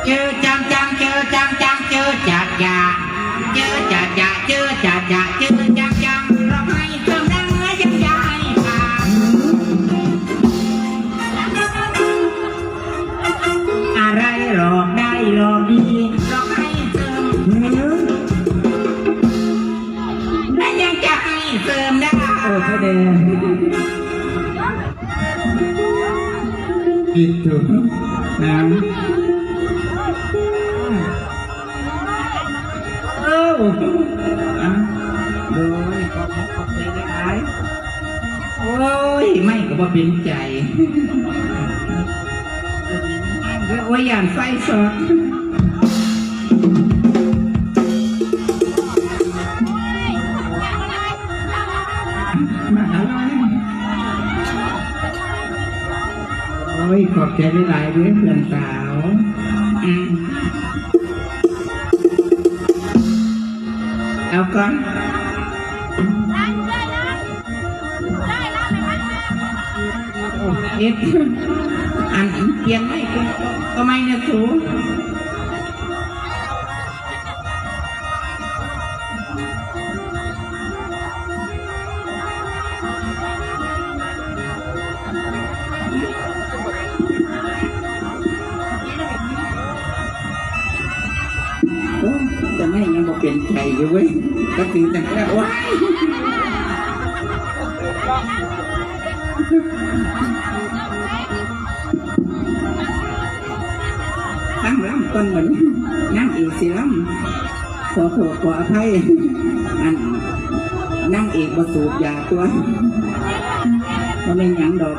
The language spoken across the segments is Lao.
ເຈີຈັງຈັງ ເຈີຈັງຈັງ ເຈີຈະຈະ ເຈີຈະຈະ ເຈີຈະຈະ ເຈີຈັງຈັງ ຮ້ອງໄຫ້ເຄື່ອງດັງ ຍັງຢາຍປາກ ອາໄລຫຼອກໄດ້ຫຼອກດີ ຫຼອກໃຫ້ເສີມ ແລະຍັງຈະໃຫ້ເສີມໄດ້ ໂອ້ ສະແດງ ຜິດຖືກນາງ ເອີ ອະ ໂດຍ ຂອບ ຂອບໃຈຫຼາຍໆ ໂອ້ຍ ໄມ້ກໍບໍ່ເປັນໃຈ ໂອ້ຍ ຢ້ານໄຟຊັອດ ມາຫາ ໂອ້ຍ ຂອບໃຈຫຼາຍໆເດີ້ ເພື່ອນສາວ ອືມ ເອົາກ່ອນ ເຮັດ ອັນ ປ່ຽນໄມ້ ກໍ ກໍໄມ້ແນວສູງ ໂອ້ ຈະໄດ້ຍັງບໍ່ເປັນໃຈຢູ່ເວີຍ ກໍຖືຈັ່ງຊັ້ນ ໂອ້ຍ ຟັງລຳກ່ອນບັດນີ້ ນາງເອກຊິລຳ ຂໍໂທດຂໍອະໄພ ອັນ ນາງເອກບໍ່ສູບຢາຕົວະ ບໍ່ແມ່ນຫຍັງດອກ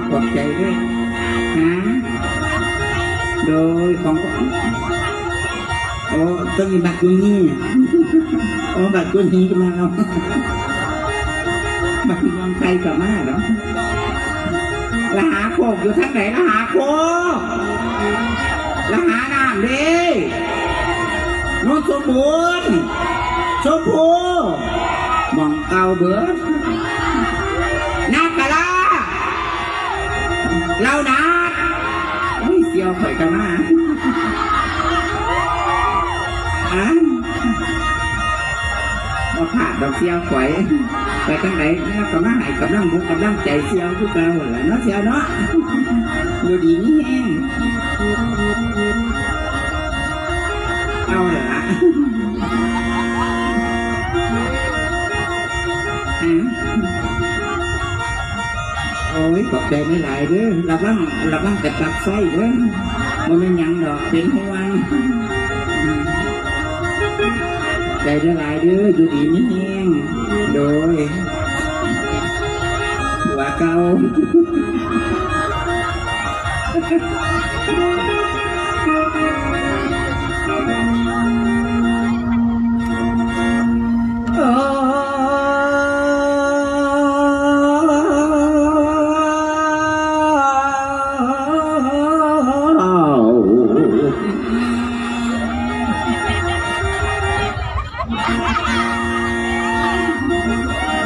ຂອບໃຈເດີ້ ຫາ ໂດຍ ຂອງ ໂອ້ ຕົວນີ້ບັກຢູ່ນີ້ ໂອ້ ບັກຢູ່ນີ້ກໍມາເອົາ ບັກຢູ່ເມືອງໄທກໍມາເນາະ ລະຫາໂຄກຢູ່ທາງໃດ ລະຫາໂຄກ ລະຫານ້ຳເດ້ ໂນນສົມບູນ ຊົມພູ ໝ່ອງເກົ່າເບີດ ນາກະລາ ເຫຼົ່ານາດ ໂອ້ຍ ສ່ຽວຂ້ອຍກໍມາ ອາ ບໍ່ພາດດອກສ່ຽວຂ້ອຍ ໄປທາງໃດລາວກໍມາໃຫ້ກຳລັງບົກກຳລັງໃຈສ່ຽວຄືເກົ່າຫັ້ນລະເນາະສ່ຽວເນາະ ຢູ່ດີມີແຮງ ເອົາລະ ອາ ໂອ້ຍ ຂອບໃຈຫຼາຍໆເດີ້ ລະວັງ ລະວັງແຕ່ປລັກໄຟເດີ້ ບໍ່ແມ່ນຫຍັງດອກ ເປັນຫ່ວງ ໃຈຫຼາຍໆເດີ້ ຢູ່ດີມີແຮງ ໂດຍ ຜົວເກົ່າ.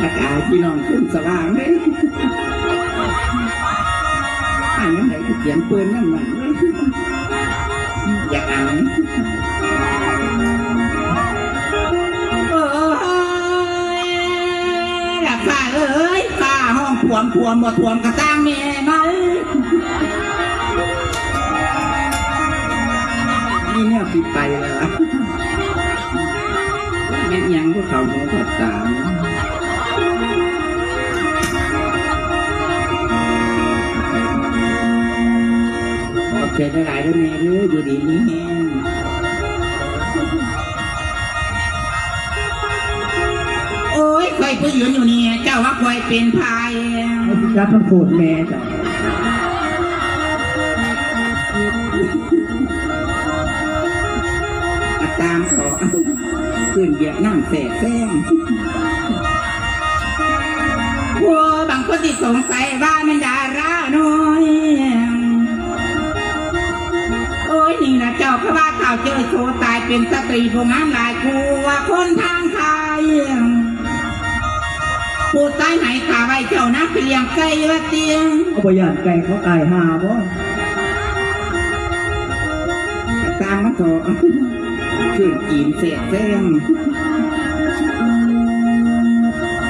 ອາກາດພີ່ນ້ອງຂຶ້ນສະຫວ່າງເດ້ ອາຍາມໃດກໍກຽມເປີນນຳນັ້ນເດ້ ຢາກອາຍ ໂອ້ຍ ລະຟ້າເອີຍ ຟ້າຮ້ອງຖ້ວມ ຖ້ວມບໍ່ຖ້ວມກະຊ່າງແມ່ມັນ ມີແນວຊິໄປແລ້ວລະ ແມ່ນຫຍັງບໍ່ເຂົ້າຫູເຂົ້າຕາ ຂອບໃຈຫຼາຍໆເດີ້ແມ່ເດີ້ ຢູ່ດີມີແຮງ. ໂອ້ຍ ຂ້ອຍຜູ້ຢືນຢູ່ນີ້ ເຈົ້າວ່າຂ້ອຍເປັນໃຜ? ໃຫ້ຊິຈັບນ້ຳໂພດແມ່ເຈົ້າ ອາຕາມເຖາະ ພື້ນຫວຽດນາມແຊກແຊງ ຜູ້ບາງຄົນຊິສົງໄສວ່າແມ່ນດາລານ້ອຍ. ໂອ້ຍ ນີ້ລະເຈົ້າ ຄືວ່າທ້າວເຈີໂສຕາຍເປັນສະຕີຜູ້ງາມຫຼາຍກວ່າຄົນທາງໄທ. ຜູ້ຕາຍໃຫ້ຂ້າໄວ້ເຈົ້ານະ ໄປລ້ຽງໄກ່ວ່າຕິ. ເອົາ ບໍ່ຢ້ານໄກ່ເຂົາຕາຍຫ່າບໍ່? ກະຊ່າງມັນເຖາະ ຄືນຈີນແຊກແຊງ.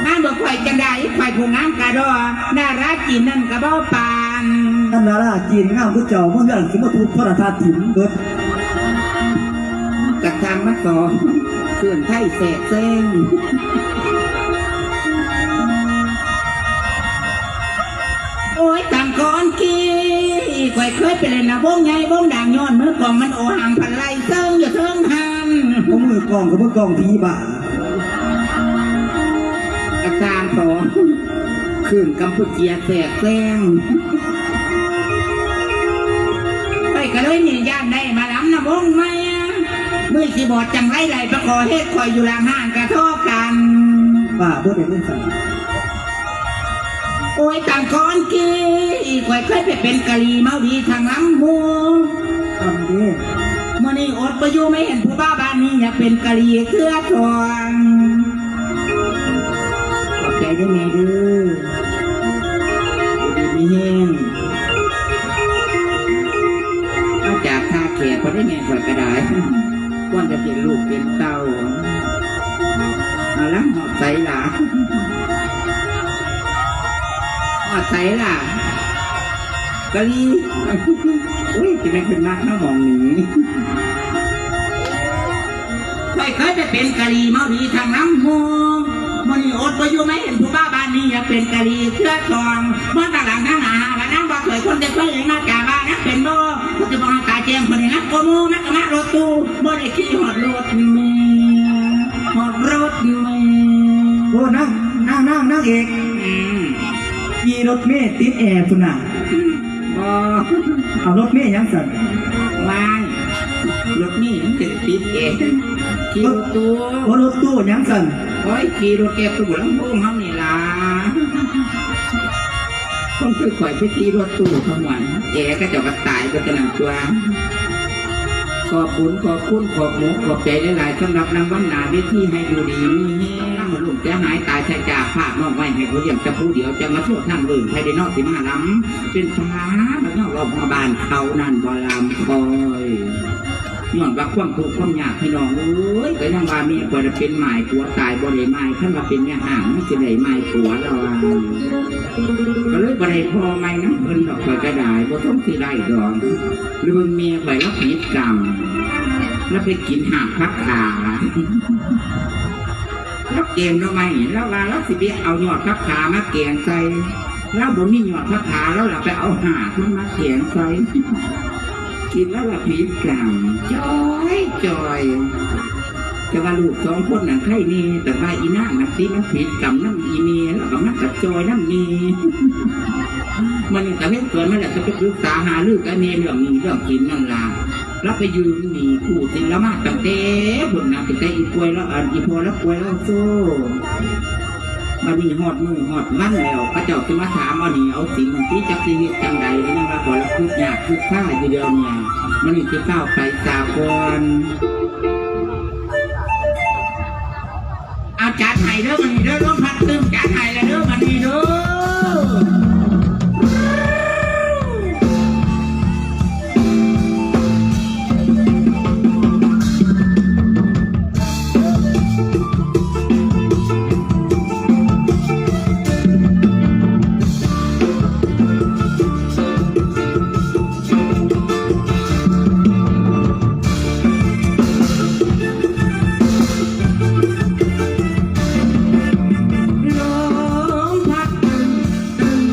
ງາມບໍ່ຂ້ອຍຈັ່ງໃດ ຂ້ອຍຜູ້ງາມກະດໍ ດາລາຈີນນັ້ນກະບໍ່ປານ. ຄັນດາລາຈີນງາມຄືເຈົ້າ ມື້ເຮືອນຊິມາທຸບໂທລະທັດຖິ້ມເບິດ. ກະຊ່າງມັນເຖາະ ຄືນໄທແຊກແຊງ. ໂອ້ຍ ຕັ້ງກ່ອນກີ້ ຂ້ອຍເຄີຍໄປຫຼິ້ນນຳວົງໃຫຍ່ວົງດັງ ຍ້ອນມືກອງມັນໂອຫັງພັນໄລ່ເຊິ່ງຢູ່ເທິງຫັ້ນ. ໂອ້ ມືກອງກະມືກອງຜີບ້າ. ກະຊ່າງເຖາະ ຄືນກຳປູເຈຍແຊກແຊງ. ຂ້ອຍກະເລີຍນີ້ຢ້ານໄດ້ມາລຳນຳວົງໃໝ່ ມືຊິບອດຈັ່ງໄລໄຫຼ ໄປຂໍເຮັດຂ້ອຍຢູ່ຫຼັງຮ້ານກະໂທກັນ. ບ້າບໍ່ໄດ້ເລີຍຊັ້ນ. ໂອ້ຍ ຕັ້ງກ່ອນກີ້ ຂ້ອຍເຄີຍໄປເປັນກະຫຼີເມົາດີທາງລຳໂຮງ. ອຳເດ້ ມື້ນີ້ອົດບໍ່ຢູ່ ມາເຫັນຜູ້ບ່າວບ້ານນີ້ ຢາກເປັນກະຫຼີເຄືອທອງ. ຂອບໃຈເດີແມ່ເດີ ຢູ່ດີມີແຮງ. ມາຈາກທ່າແຂກພຸ້ນເດ້ແມ່ ຂ້ອຍກະໄດ້ ກ່ອນຈະເປັນລູກເປັນເຕົ້າ. ເອົາລະ ຮອດໃສລະ ຮອດໃສລະ ກະຫຼີ. ອຸ້ຍ ຊິແມ່ນເພິ່ນມັກເນາະໝ່ອງນີ້. ຂ້ອຍເຄີຍໄປເປັນກະຫຼີເມົາດີທາງລຳໂຮງ ມື້ນີ້ອົດບໍ່ຢູ່ ມາເຫັນຜູ້ບ່າວບ້ານນີ້ ຢາກເປັນກະຫຼີເຄືອທອງ. ມອງທາງຫຼັງທາງໜ້າ ຫາວ່ານາງບໍ່ສວຍ ຄົນແຕ່ຄົນເຫັນໜ້າຕາວ່ານາງເປັນບໍ່ ເຂົາຈະບອກໃຫ້ຕາແຈ້ງ ເພິ່ນໃຫ້ນາງໂກໂມ ນາງກະມາລົດຕູ້ ບໍ່ໄດ້ຂີ່ຮອດລົດເມ ຮອດລົດເມ. ໂອ້ ນາງ ນາງ ນາງ ນາງເອກ ອືມ ຂີ່ລົດເມຕິດແອພຸ້ນນະ. ບໍ່ ເອົາລົດເມຫຍັງຊັ້ນ? ວ້າຍ ລົດເມມັນເປັນຕິດແອ ຂີ່ລົດຕູ້. ໂອ້ ລົດຕູ້ຫຍັງຊັ້ນ? ໂອ້ຍ ຂີ່ລົດແອຕູ້ລຳໂພງເຮົານີ້ລະ. ຄົນຄືຂ້ອຍໄປຂີ່ລົດຕູ້ຂະໝວນແອ ເຂົາເຈົ້າກະຕາຍເບິດເທົ່ານັ້ນຕົວະ. ຂອບຄຸນ ຂອບຄຸນ ຂອບມຸກຂອບໃຈຫຼາຍໆ ສຳລັບລາງວັນໜ້າເວທີ ໃຫ້ຢູ່ດີມີແຮງ ລົ້ມເສຍຫາຍຕາຍຊະຈາກ ພາກນ້ອງໄວ້ໃຫ້ຜູ້ລ້ຽງແຕ່ຜູ້ດຽວ ຈະມາໂທດທາງເລື່ອງໃຜເດເນາະ ຊິມາລຳ ເປັນພາບາດຍອກລອບຫົວບ້ານເຂົານັ້ນບໍ່ລຳຄອຍ. ຍ້ອນວ່າຄວາມທຸກຄວາມຍາກ ພີ່ນ້ອງເອີຍ ກະຍັງວ່າເມຍຂ້ອຍລະເປັນໝ້າຍຜົວຕາຍບໍ່ໄດ້ໝ້າຍ ຄັນວ່າເປັນແມ່ຮ້າງມັນຊິໄດ້ໝ້າຍຜົວລະວ່າ ກະເລີຍບໍ່ໄດ້ພໍ່ໃໝ່ນຳເພິ່ນດອກ ຂ້ອຍກະໄດ້ບໍ່ສົມຊິໄດ້ດອກ. ຫຼືເບິ່ງເມຍຂ້ອຍລະຜິດກຳ ລະໄປກິນຮາກຜັກຂາ ລະແກງໜໍ່ໄມ້ ລະວ່າລະຊິໄປເອົາຍອດຜັກຂາມາແກງໃສ່ ລາວບໍ່ມີຍອດຜັກຂາ ລາວລະໄປເອົາຮາກມັນມາແກງໃສ່ ກິນລະລະຜິດກຳ ຈ່ອຍ ຈ່ອຍ. ແຕ່ວ່າລູກສອງຄົນນັ້ນໄຄແນ່ ແຕ່ວ່າອີນາງນັ້ນຕິມັນຜິດກຳນຳອີແມ່ ລະກະມັນກະຈ່ອຍນຳແມ່. ມື້ນີ້ຕາເວັນເກີນມາແລ້ວ ກະໄປປຶກສາຫາລືກັບແມ່ເລື່ອງໜີ້ເລື່ອງສິນນັ້ນລະ ລະໄປຢືມໜີ້ກູ້ສິນລະມາຕັ້ງແຕ່ພຸ້ນນະ ຕັ້ງແຕ່ອີ່ປ່ວຍລະ ອັນ ອີ່ພໍ່ລະປ່ວຍລະໂຊ. ບາດນີ້ຮອດມື້ຮອດວັນແລ້ວ ເຂົາເຈົ້າຊິມາຖາມເອົາໜີ້ເອົາສິນນັ້ນຕິ ຈັກຊິເຮັດຈັ່ງໃດ ກະຍັງວ່າຂ້ອຍລະຄຶດຍາກຄຶດຄາຢູ່ດຽວນີ້ ມື້ນີ້ຊິຟ້າວໄປສາກ່ອນ. ເອົາ ຈັດໃຫ້ເດີບາດນີ້ເດີ ລົມພັດຕື່ມ ຈັດໃຫ້ລະເດີບາດນີ້ເດີ. ລົມພັດຕຶງຕຶງ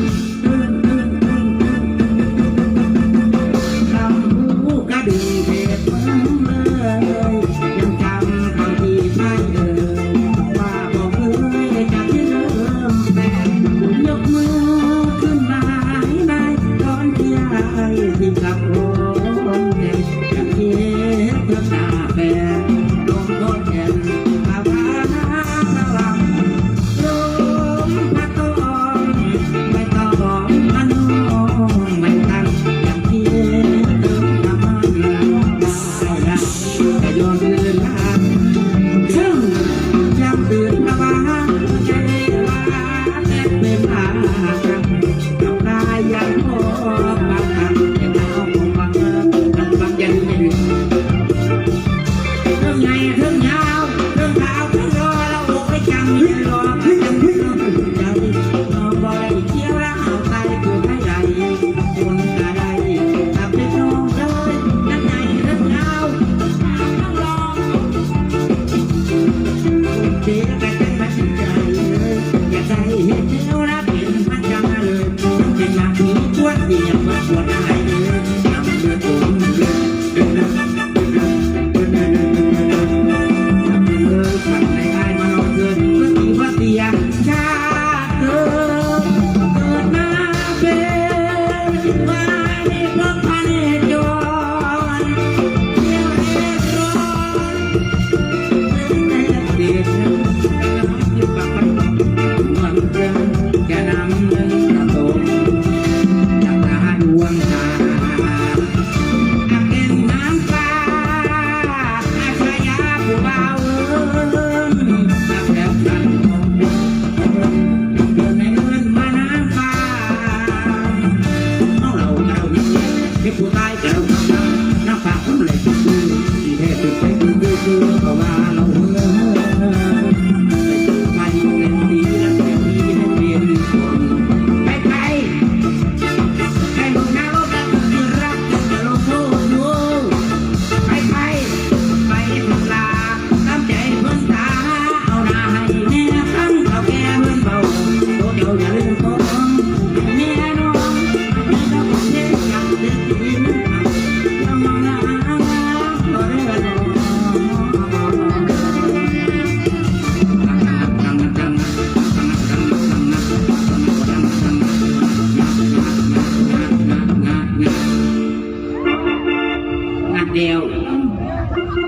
ແລ້ວ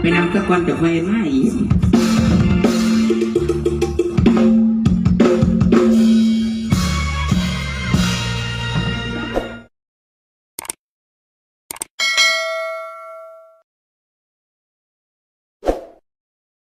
ໄປນຳສາກ່ອນ ຈະຄ່ອຍມາອີກ.